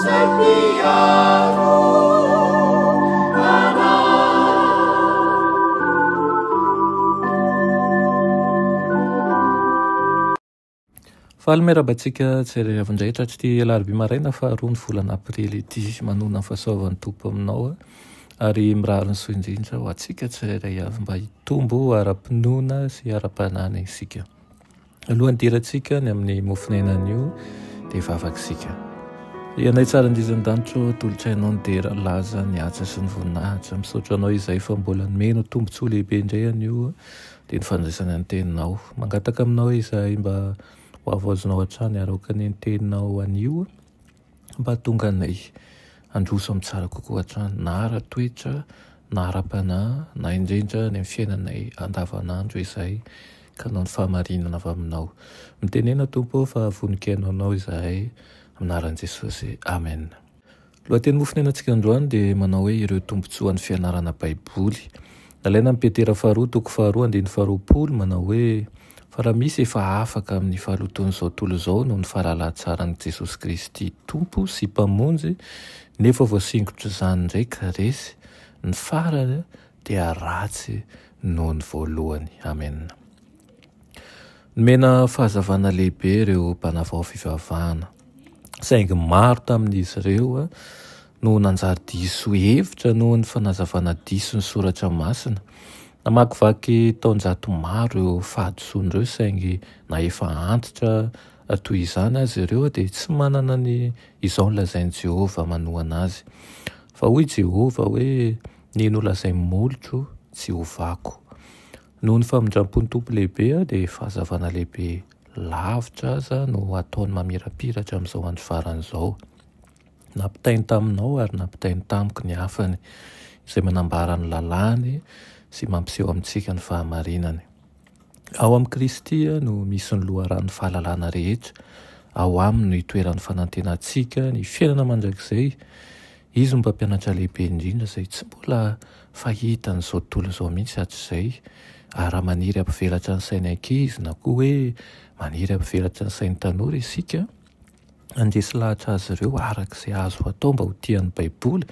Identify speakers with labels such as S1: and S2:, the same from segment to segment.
S1: Izay mpiaro anay.
S2: Faly miarahaba antsika tsirairay avy indray hatratr'ity alarobia maraina faharoa ny volana aprily ity. Manonona ny fahasoavan'ny Tompo aminao ary mirary ny soa indrindra ho antsika tsirairay avy mba hitombo ara-pinoana sy ara-panahina isika. Alohan'ny hidirantsika ny amin'ny mofon'aina anio dia hivavaka isika. Ry Anay tsara indrindra an-danitra ô, atolotray Anao ny dera, ny laza, ny haja sy ny voninahitra. Misaotra Anao izahay fa mbola nomena tombontsoa lehibe indray anio dia ny fandraisana ny teninao. Mangataka aminao izahay mba ho havaozinao hatrany ary aoka anie ny teninao anio mba hahatonga anay handroso amin'ny tsara kokoa hatrany na ara-toetra na ara-panahy na indrindra ny amin'ny fiainanay andavanandro izay ka hanao ny fahamarinana avy aminao. Mitenena Tompo ô fa vonon-kihaino anao izahay amin'ny anaran'i Jesosy. Amen. Lohateny mofon'ainantsika androany dia manao hoe Ireo tombontsoan'ny fianarana Baiboly. Nalaina amin'i Petera faharoa toko faharoa andininy faharoapolo manao hoe, Fa raha misy efa afaka amin'ny fahalotoan'izao tontolo izao noho ny fahalalan-tsaran'i Jesosy Kristy Tompo sy Mpamonjy, nefa voasingotr'izany indray ka resy, ny farany dia ratsy noho ny voalohany. Amena. Nomena fahazavana lehibe ireo mpanavao fivavahana. Saingy maro tamin'izy ireo no nanjary diso hevitra noho ny fanazavana diso ny soratra masina. Namakivaky taonjato maro ireo fahadisoana ireo saingy na efa antitra toy izany aza ireo dia tsy manana ny izao nolazain'i Jehovah manohana azy. Fa hoy Jehovah hoe, Ny nolazain'ny molotro tsy hovako. Noho ny famindram-pon'ny Tompo lehibe dia fahazavana lehibe lavitra aza no ataony mamirapiratra amin'izao andro farany izao. Nampitainy taminao ary nampitainy tamiko ny hafany izay manambara ny lalàny sy mampiseho amintsika ny fahamarinany. Ao amin'i Kristy no misy ny loharanon'ny fahalalana rehetra, ao Aminy no itoeran'ny fanantenantsika ny fiainana mandrakizay. Izy no mpampianatra lehibe indrindra izay tsy mbola fahita an'izao tontolo izao mihitsy hatrizay. Ary raha maniry hampivelatra ny sain'ny ankizy na koa hoe maniry hampivelatra ny sain'ny tanora isika, handresy lahatra azy ireo araka izay azo atao mba ho tia ny Baiboly,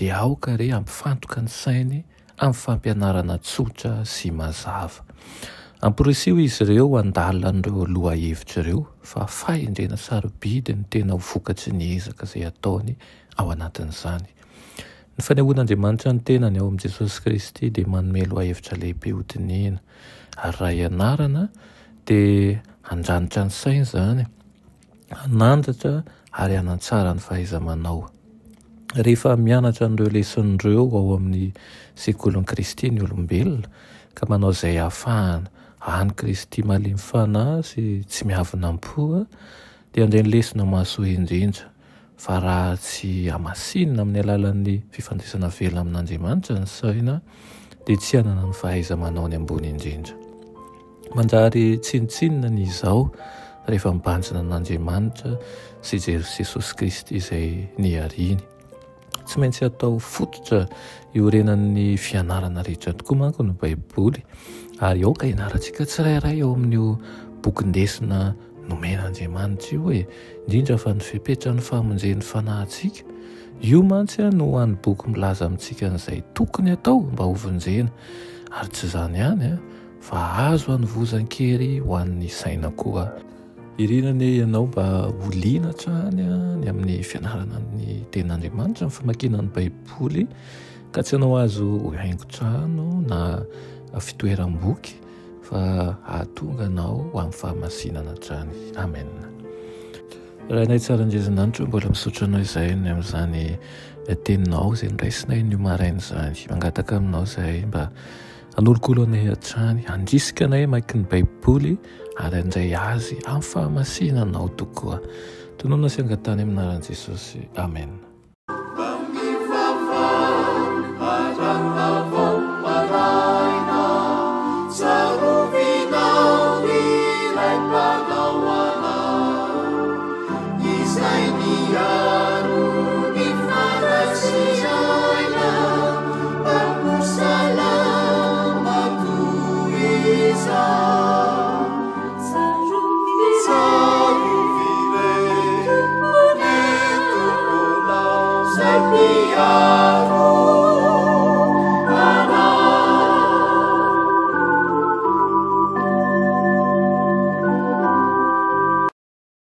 S2: dia aoka re hampifantoka ny sainy amin'ny fampianarana tsotra sy mazava. Amporisiho izy ireo handalina an'ireo lohahevitra ireo fa fahendrena sarobidy ny tena ho vokatry ny ezaka izay ataony ao anatin'izany. Ny fanehoan'Andriamanitra ny tenany ao amin'i Jesosy Kristy dia manome lohahevitra lehibe hodinihina, ary raha ianarana dia handranitra ny saina izany. hanandratra ary hanatsara ny fahaiza-manao. Rehefa mianatra an'ireo lesona ireo ao amin'ny sekolin'i Kristy ny olombelona, ka manao izay hahafahana any Kristy malemy fanahy sy tsy miavona am-po, dia handray ny lesona mahasoa indrindra. Fa raha tsy hamasinina amin'ny alalan'ny fifandraisana velona amin'Andriamanitra ny saina, dia tsy hanana ny fahaiza-manao ny ambony indrindra. Manjary tsinontsinona ny izaho rehefa mibanjina an'Andriamanitra sy Jesosy Kristy izay nihariany. Tsy maintsy atao fototra iorenan'ny fianarana rehetra tokoa manko ny Baiboly, ary aoka hianarantsika tsirairay ao amin'io bokin-desona nomen'Andriamanitra io e, indrindra fa ny fepetran'ny famonjen'ny fanahintsika. Io mantsy no hany boky milaza amintsika an'izay tokony atao mba hovonjena, ary tsy izany ihany fa azo anovozan-kery ho an'ny saina koa. Irina anie ianao mba ho liana hatrany ny amin'ny fianarana ny Tenin'Andriamanitra, ny famakiana ny Baiboly, ka tsy hanao azy ho haingon-trano na fitoeram-boky, fa hahatonga anao ho amin'ny fahamasinana hatrany. Amen. Rainay tsara indrindra an-danitra, mbola misaotra anao izahay ny amin'izany teninao izay noraisinay anio maraina izany. Mangataka aminao izahay mba Hanolokolo anay hatrany, handrisika anay hamaky ny Baiboly ary handray azy amin'ny fahamasinanao tokoa. Tononina sy angatahana amin'ny anaran'i Jesosy. Amen.
S1: Mpiaro.